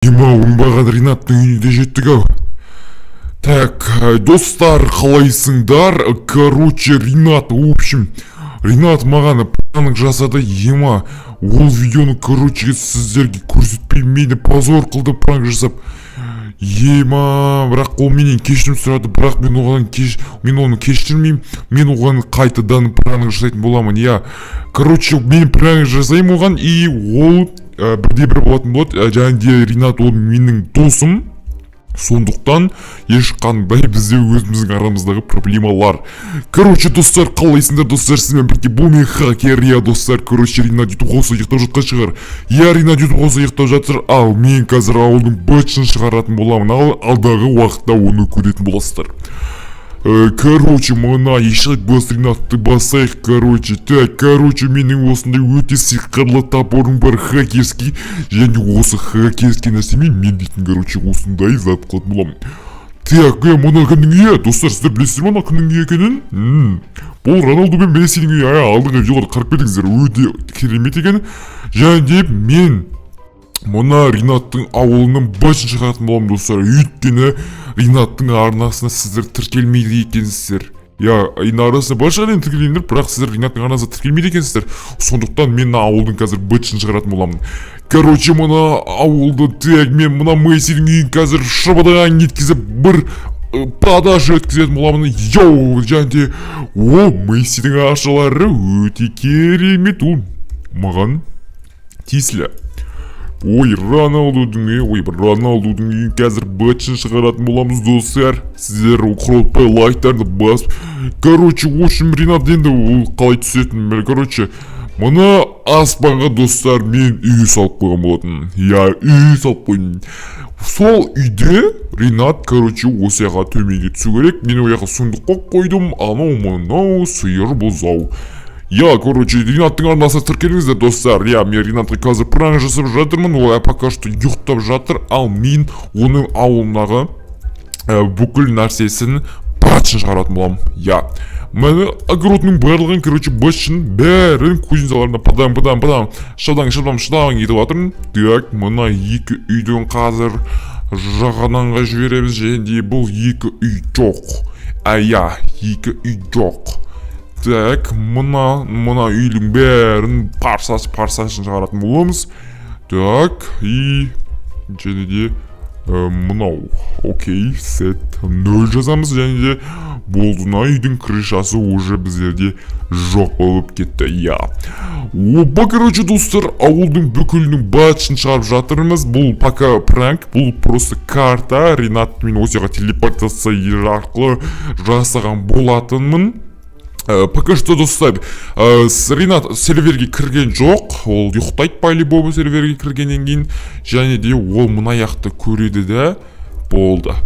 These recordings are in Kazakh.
Ема, оңбаған Ринаттың үйіне де жеттік ау. Так, достар, қалайсыңдар? Короче, Ринат, в общем, Ринат маған пранк жасады, ема. Ол видеоны, короче, сіздерге көрсетпей, мені позор қылды пранк жасап. Ема, бірақ ол менен кешірім сұрады, бірақ мен оны кешірмеймін. Мен оған қайтадан пранк жасайтын боламын, иә. Короче, мен пранк жасаймын оған, и ол бірде бір болатын болады. Және де Ринат ол менің досым. Сондықтан ешқандай бізде өзіміздің арамыздағы проблемалар. Короче, достар, қалайсыңдар, достар? Сізбен бірге бұл мен, Хакер, иә, достар. Короче, Ринат Ютуб болса, ұйықтап жатқан шығар. Иә, Ринат Ютуб болса, ұйықтап жатыр. Ал мен қазір ауылдың бытшын шығаратын боламын. Ал алдағы уақытта оны көретін боласыздар. Короче, мына ешек бас Ринатты басайық, короче. Так, короче, менің осындай өте сиқырлы топорым бар, хакерский. Және осы хакерский нәрсемен мен дейтін, короче, осындай зат қылатын боламын. Так, мына кімнің үйі? Достар, сіздер білесіздер ме мына кімнің үйі екенін? Бұл Роналду мен Мессидің үйі. Алдыңғы видеоларды қарап кетіңіздер, өте керемет екен. Және де мен мына Ринаттың ауылының башын шығаратын боламын, достар. Өйткені Ринаттың арнасына сіздер тіркелмейді екенсіздер. Иә, енді арасында бар шығар енді тіркелгендер, бірақ сіздер Ринаттың арнасына тіркелмейді екенсіздер. Сондықтан мен мына ауылдың қазір бытшын шығаратын боламын. Короче, мына ауылды, так, мен мына Мессидің үйін қазір шабадан еткізіп, бір продажа өткізетін боламын. Йоу, және де о, Мессидің ақшалары өте керемет, ол маған тиесілі. Ой, Роналдудың үйі, ой, Роналдудың үйін қазір бытшын шығаратын боламыз, достар. Сіздер құртпай лайктарды басып. Короче, в общем, Ринат енді ол қалай түсетінін біл. Короче, мына аспанға, достар, мен үй салып қойған болатын. Иә, үй салып қойдым. Сол үйде Ринат, короче, осы жаққа төменге түсу керек. Мен ол жаққа сундук қойып қойдым, анау мынау сиыр, бұзау. Иә, короче, Ринаттың арнасына тіркеліңіздер, достар. Иә, мен Ринатқа қазір пранк жасап жатырмын. Ол пока что ұйықтап жатыр. Ал мен оның ауылындағы бүкіл нәрсесін бытшын шығаратын боламын. Иә, міне, огородның барлығын, короче, бытшын бәрін кузницаларына падам, падам, падам, шадаң, шадаң, шадаң етіп жатырмын. Так, мына екі үйдің қазір жағаданға жібереміз. Және де бұл екі үй жоқ. А, иә, екі үй жоқ. Так, мына үйдің бәрін парсаш парсашын шығаратын боламыз. Так, и және де мынау, окей, сет нөл жазамыз. Және де болды, мына үйдің крышасы уже біздерде жоқ болып кетті, иә. Опа, короче, достар, ауылдың бүкілінің бытшын шығарып жатырмыз. Бұл пока пранк, бұл просто карта. Ринат мен осы жаққа телепортация арқылы жасаған болатынмын. Пока что, достар, Ринат серверге кірген жоқ. Ол ұйықтайды по-любому серверге кіргеннен кейін. Және де ол мына жақты көреді да, болды,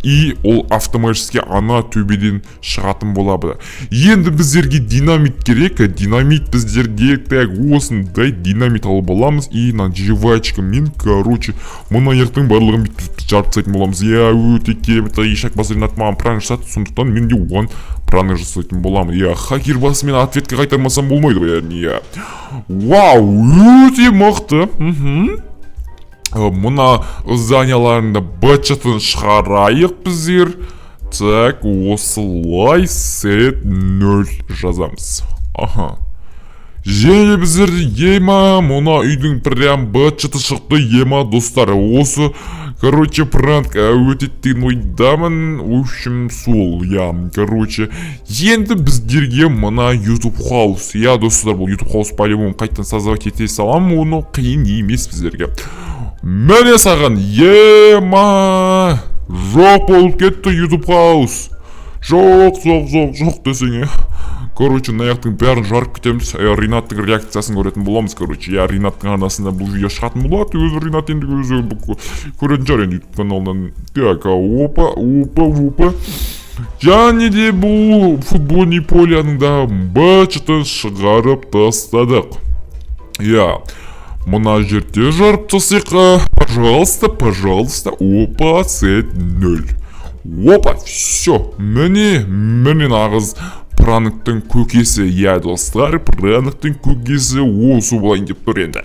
и ол автоматически ана төбеден шығатын болады. Енді біздерге динамит керек. Динамит біздерге, так, осындай динамит алып аламыз. И мына жвачкамен, короче, мына жақтың барлығын бүйтіп жарып тастайтын боламыз. Иә, өте керемет. Ешак бас Ринат маған пранк жасады, сондықтан мен де оған пранк жасайтын боламын. Иә, хакер басымен ответка қайтармасам болмайды ғой, яғни. Иә, вау, өте мықты. Мына зданияларында бытшытын шығарайық біздер. Так, осылай сет нөл жазамыз. Аха, және біздерде, ема, мына үйдің прям быт-шыты шықты, ема, достар. Осы, короче, пранк өтеді деген ойдамын. В общем, сол, иә. Короче, енді біздерге мына YouTube House. Иә, достар, бұл YouTube House по-любому қайтадан создавать ете саламын, оны қиын емес біздерге. Міне саған, ема, жоқ болып кетті YouTube House. Жоқ, жоқ, жоқ, жоқ десең, иә. Короче, мына жақтың бәрін жарып кетеміз. Ринаттың реакциясын көретін боламыз, короче. Иә, Ринаттың арнасында бұл видео шығатын болады. Өзі Ринат енді өзі көретін шығар енді YouTube каналынан. Так, опа, опа, опа. Және де бұл футбольный поляның да быт шығарып тастадық. Иә, мына жерде жарып тастайық. Пожалуйста, пожалуйста. Опа, сет нөл. Опа, все, міне, міне, нағыз пранктың көкесі. Иә, достар, пранктың көкесі осы болайын деп тұр енді.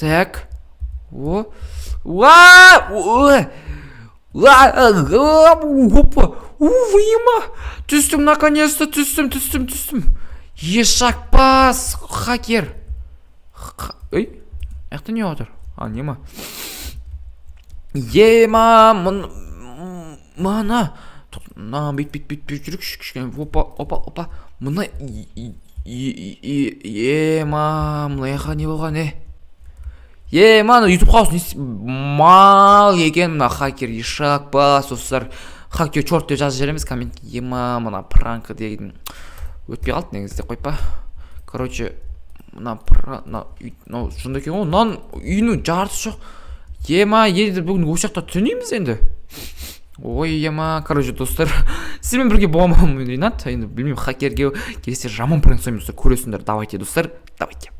Так, о, уа, о, уа, опа, ема, түстім, наконец-то түстім, түстім, түстім. Ешак бас, хакер. Ей, мына жақта не отыр? А, не ма? Ема, мына мына, бүйтіп, бүйтіп, бүйтіп, бүйтіп жүрейікші кішкене. Опа, опа, опа. Мына, ема, мына жаққа не болған, е? Ема, ана ютуб хаус не мал екен мына хакер, ешак бас. Достар, хакер черт деп жазып жібереміз комментке. Ема, мына пранк деген өтпей қалды негізі деп қойып па. Короче, мына мына үй, мынау жынды екен ғой, мынаның үйінің жартысы жоқ. Ема, енді бүгін осы жақта түнейміз енді. Ой, ема, короче, достар, сіздермен бірге болған Ринат. Енді білмеймін, хакерге келесі жаман пранк жасаймын, достар, көресіңдер. Давайте, достар, давайте.